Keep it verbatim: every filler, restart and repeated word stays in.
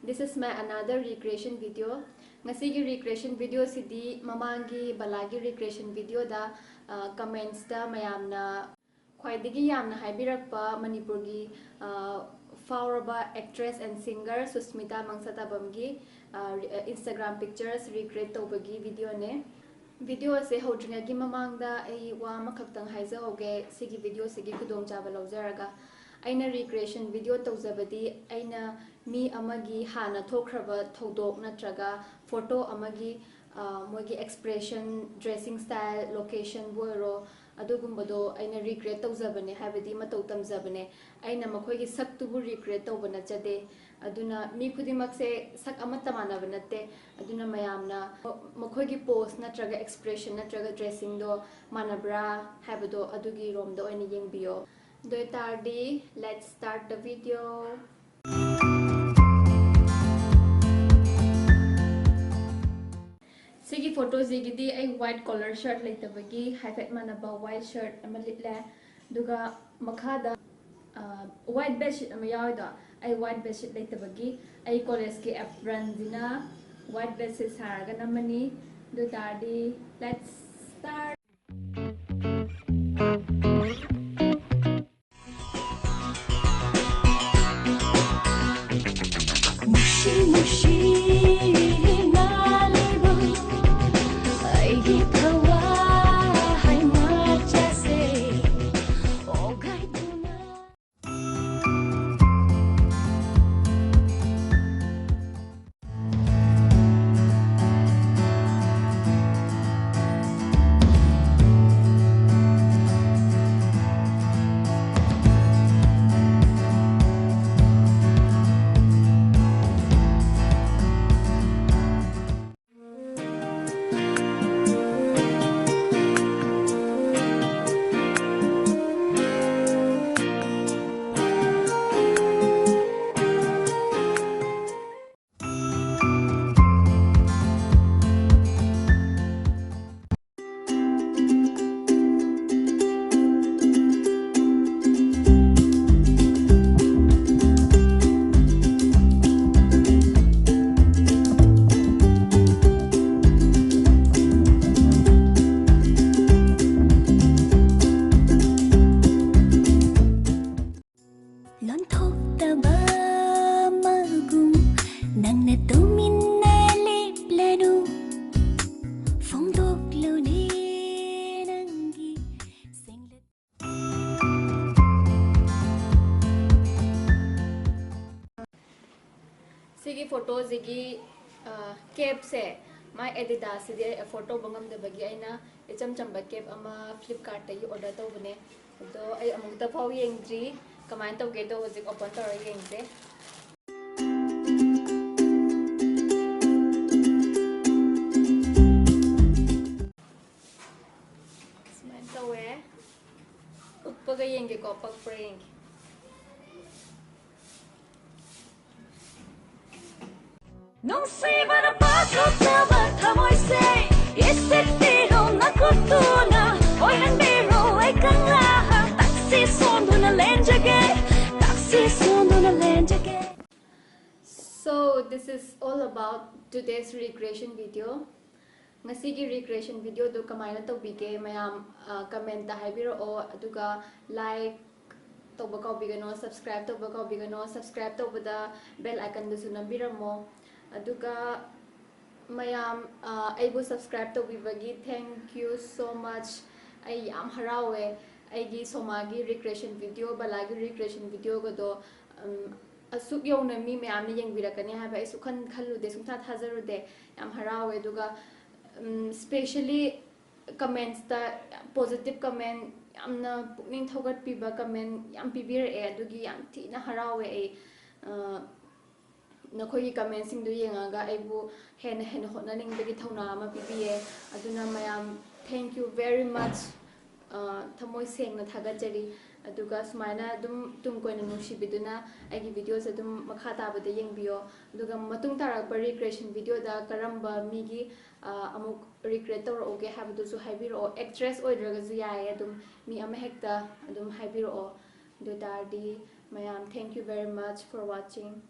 This is my another recreation video. ꯉꯁꯤꯒꯤ recreation video ꯁꯤꯗꯤ ꯃꯃꯥꯡꯒꯤ ꯕꯂꯥꯒꯤ recreation video ꯗ, ꯑ, comments ꯇ ꯃꯌꯥꯝꯅ ꯈ꯭ꯋꯥꯏꯗꯒꯤ ꯌꯥꯝꯅ ꯍꯥꯏꯕꯤꯔꯛꯄ ꯃꯅꯤꯄꯨꯔꯒꯤ, ꯑ, ꯐꯥꯎꯔꯕ actress and singer ꯁꯨꯁꯃꯤꯇꯥ ꯃꯪꯁꯥꯇꯥꯕꯝꯒꯤ, ꯑ, ꯔꯤ-, ꯑ, Instagram pictures recreate ꯇꯧꯕꯒꯤ video ꯅꯦ꯫ Video ꯑꯁꯦ ꯍꯧꯗ꯭ꯔꯤꯉꯩꯒꯤ ꯃꯃꯥꯡꯗ ꯑꯩ ꯋꯥ ꯑꯃꯈꯛꯇꯪ ꯍꯥꯏꯖꯍꯧꯒꯦ, ꯁꯤꯒꯤ video ꯁꯤꯒꯤ ꯈꯨꯗꯣꯡꯆꯥꯕ ꯂꯧꯖꯔꯒ꯫ ꯑꯩꯅ recreation video ꯇꯧꯖꯕꯗꯤ ꯑꯩꯅ ꯃꯤ ꯑꯃꯒꯤ ꯍꯥꯟꯅ ꯊꯣꯛꯈ꯭ꯔꯕ ꯊꯧꯗꯣꯛ ꯅꯠꯇ꯭ꯔꯒ photo ꯑꯃꯒꯤ, ꯑ, ꯃꯣꯏꯒꯤ expression, dressing style, location ꯕꯨ ꯑꯣꯏꯔꯣ, ꯑꯗꯨꯒꯨꯝꯕꯗꯣ ꯑꯩꯅ recreate ꯇꯧꯖꯕꯅꯦ, ꯍꯥꯏꯕꯗꯤ ꯃꯇꯧ ꯇꯝꯖꯕꯅꯦ꯫ ꯑꯩꯅ ꯃꯈꯣꯏꯒꯤ ꯁꯛꯇꯨꯕꯨ recreate ꯇꯧꯕ ꯅꯠꯆꯗꯦ꯫ ꯑꯗꯨꯅ ꯃꯤ ꯈꯨꯗꯤꯡꯃꯛꯁꯦ ꯁꯛ ꯑꯃꯠꯇ ꯃꯥꯟꯅꯕ ꯅꯠꯇꯦ꯫ ꯑꯗꯨꯅ ꯃꯌꯥꯝꯅ ꯃꯈꯣꯏꯒꯤ pose ꯅꯠꯇ꯭ꯔꯒ expression ꯅꯠꯇ꯭ꯔꯒ dressing ꯗꯣ ꯃꯥꯟꯅꯕ꯭ꯔꯥ ꯍꯥꯏꯕꯗꯣ ꯑꯗꯨꯒꯤ ꯔꯣꯝꯗ ꯑꯣꯏꯅ ꯌꯦꯡꯕꯤꯌꯣ꯫ ꯑꯗꯨ ꯑꯣꯏꯇꯥꯔꯗꯤ, let's start the video. ꯁꯤꯒꯤ photo ꯁꯤꯒꯤꯗꯤ ꯑꯩ white collar shirt ꯂꯩꯇꯕꯒꯤ ꯍꯥꯏꯐꯦꯠ ꯃꯥꯟꯅꯕ white shirt ꯑꯃ ꯂꯤꯠꯂꯦ꯫ ꯑꯗꯨꯒ ꯃꯈꯥꯗ, ꯑ, white bedsheet ꯑꯃ ꯌꯥꯎꯋꯦꯗꯣ, ꯑꯩ white bedsheet ꯂꯩꯇꯕꯒꯤ ꯑꯩ college ꯀꯤ apron ꯁꯤꯅ white bedsheet ꯁꯥꯔꯒ ꯅꯝꯃꯅꯤ꯫ ꯑꯗꯨ ꯑꯣꯏꯇꯥꯔꯗꯤ, let's start. ꯅꯨꯡꯁꯤ ꯅꯨꯡꯁꯤꯅ ꯂꯩꯕ ꯑꯩꯒꯤ ꯊꯋꯥꯏ ꯃꯆꯥꯁꯦ, ꯑꯣ ꯒꯥꯏꯗꯨꯅ꯫ ꯐꯣꯇꯣꯁꯤꯒꯤ ꯀꯦꯞꯁꯦ, ꯃꯥꯏ ꯑꯦꯗꯤꯗꯥꯁꯁꯤꯗꯤ ꯑꯩ ꯑꯦꯐꯣꯔꯗ ꯇꯧꯕ ꯉꯝꯗꯕꯒꯤ ꯑꯩꯅ ꯏꯆꯝ ꯆꯝꯕ ꯀꯦꯞ ꯑꯃ ꯐ꯭ꯂꯤꯞꯀꯥꯔꯠꯇꯒꯤ ꯑꯣꯔꯗꯔ ꯇꯧꯕꯅꯦ꯫ ꯑꯗꯣ ꯑꯩ ꯑꯃꯨꯛꯇ ꯐꯥꯎ ꯌꯦꯡꯗ꯭ꯔꯤ, ꯀꯃꯥꯏꯅ ꯇꯧꯒꯦꯗꯣ ꯍꯧꯖꯤꯛ ꯑꯣꯄꯟ ꯇꯧꯔꯒ ꯌꯦꯡꯁꯦ꯫ ꯁꯨꯃꯥꯏꯅ ꯇꯧꯋꯦ꯫ ꯎꯞꯄꯒ ꯌꯦꯡꯒꯦꯀꯣ, ꯄꯛꯄ꯭ꯔꯥ ꯌꯦꯡꯒꯦ꯫ ꯅꯨꯡꯁꯤꯕꯅ ꯄꯥꯊꯣꯛꯆꯕ ꯊꯃꯣꯏꯁꯦ ꯏꯁꯤꯠꯄꯤꯔꯣ ꯅꯈꯨꯠꯇꯨꯅ, ꯑꯣꯏꯍꯟꯕꯤꯔꯣ ꯑꯩ ꯀꯪꯂꯥ꯫ ꯇꯥꯛꯁꯤ ꯁꯣꯟꯗꯨꯅ ꯂꯦꯟꯖꯒꯦ, ꯇꯥꯛꯁꯤ ꯁꯣꯟꯗꯨꯅ ꯂꯦꯟꯖꯒꯦ꯫ So this is all about today's recreation video. ꯉꯁꯤꯒꯤ recreation videoꯗꯨ ꯀꯃꯥꯏꯅ ꯇꯧꯕꯤꯒꯦ ꯃꯌꯥꯝ? ꯀꯃꯦꯟꯇ ꯍꯥꯏꯕꯤꯔꯛꯑꯣ, ꯑꯗꯨꯒ ꯂꯥꯏꯛ ꯇꯧꯕ ꯀꯥꯎꯕꯤꯒꯅꯣ, ꯁꯕꯁꯀ꯭ꯔꯥꯏꯕ ꯇꯧꯕ ꯀꯥꯎꯕꯤꯒꯅꯣ, ꯁꯕꯁꯀ꯭ꯔꯥꯏꯕ ꯇꯧꯕꯗ ꯕꯦꯜ ꯑꯥꯏꯀꯟꯗꯨꯁꯨ ꯅꯝꯕꯤꯔꯝꯃꯣ꯫ ꯑꯗꯨꯒ ꯃꯌꯥꯝ ꯑꯩꯕꯨ subscribe ꯇꯧꯕꯤꯕꯒꯤ thank you so much꯫ ꯑꯩ ꯌꯥꯝ ꯍꯔꯥꯎꯋꯦ꯫ ꯑꯩꯒꯤ ꯁꯣꯃꯥꯒꯤ recreation video, ꯕꯂꯥꯒꯤ recreation videoꯒꯗꯣ ꯑꯁꯨꯛ ꯌꯧꯅ ꯃꯤ ꯃꯌꯥꯝꯅ ꯌꯦꯡꯕꯤꯔꯛꯀꯅꯤ ꯍꯥꯏꯕ ꯑꯩ ꯁꯨꯛꯈꯟ ꯈꯜꯂꯨꯗꯦ, ꯁꯨꯡꯊꯥ ꯊꯥꯖꯔꯨꯗꯦ꯫ ꯌꯥꯝ ꯍꯔꯥꯎꯋꯦ꯫ ꯑꯗꯨꯒ specially commentsꯇ positive comment, ꯌꯥꯝꯅ ꯄꯨꯛꯅꯤꯡ ꯊꯧꯒꯠꯄꯤꯕ comment ꯌꯥꯝ ꯄꯤꯕꯤꯔꯛꯑꯦ꯫ ꯑꯗꯨꯒꯤ ꯌꯥꯝ ꯊꯤꯅ ꯍꯔꯥꯎꯋꯦ ꯑꯩ꯫ ꯅꯈꯣꯏꯒꯤ commentsꯁꯤꯡꯗꯨ ꯌꯦꯡꯉꯒ ꯑꯩꯕꯨ ꯍꯦꯟꯅ ꯍꯦꯟꯅ ꯍꯣꯠꯅꯅꯤꯡꯕꯒꯤ ꯊꯧꯅꯥ ꯑꯃ ꯄꯤꯕꯤꯌꯦ꯫ ꯑꯗꯨꯅ ꯃꯌꯥꯝ, thank you very much꯫ ꯊꯃꯣꯏ ꯁꯦꯡꯅ ꯊꯥꯒꯠꯆꯔꯤ꯫ ꯑꯗꯨꯒ ꯁꯨꯃꯥꯏꯅ ꯑꯗꯨꯝ ꯇꯨꯡ ꯀꯣꯏꯅ ꯅꯨꯡꯁꯤꯕꯤꯗꯨꯅ ꯑꯩꯒꯤ videoꯁꯦ ꯑꯗꯨꯝ ꯃꯈꯥ ꯇꯥꯕꯗ ꯌꯦꯡꯕꯤꯌꯣ꯫ ꯑꯗꯨꯒ ꯃꯇꯨꯡ ꯇꯥꯔꯛꯄ recreation videoꯗ ꯀꯔꯝꯕ ꯃꯤꯒꯤ ꯑꯃꯨꯛ recreate ꯇꯧꯔꯛꯎꯒꯦ ꯍꯥꯏꯕꯗꯨꯁꯨ ꯍꯥꯏꯕꯤꯔꯛꯑꯣ꯫ Actress ꯑꯣꯏꯗ꯭ꯔꯒꯁꯨ ꯌꯥꯏꯌꯦ, ꯑꯗꯨꯝ ꯃꯤ ꯑꯃꯍꯦꯛꯇ ꯑꯗꯨꯝ ꯍꯥꯏꯕꯤꯔꯛꯑꯣ꯫ ꯑꯗꯨ ꯑꯣꯏꯇꯥꯔꯗꯤ ꯃꯌꯥꯝ, thank you very much for watching꯫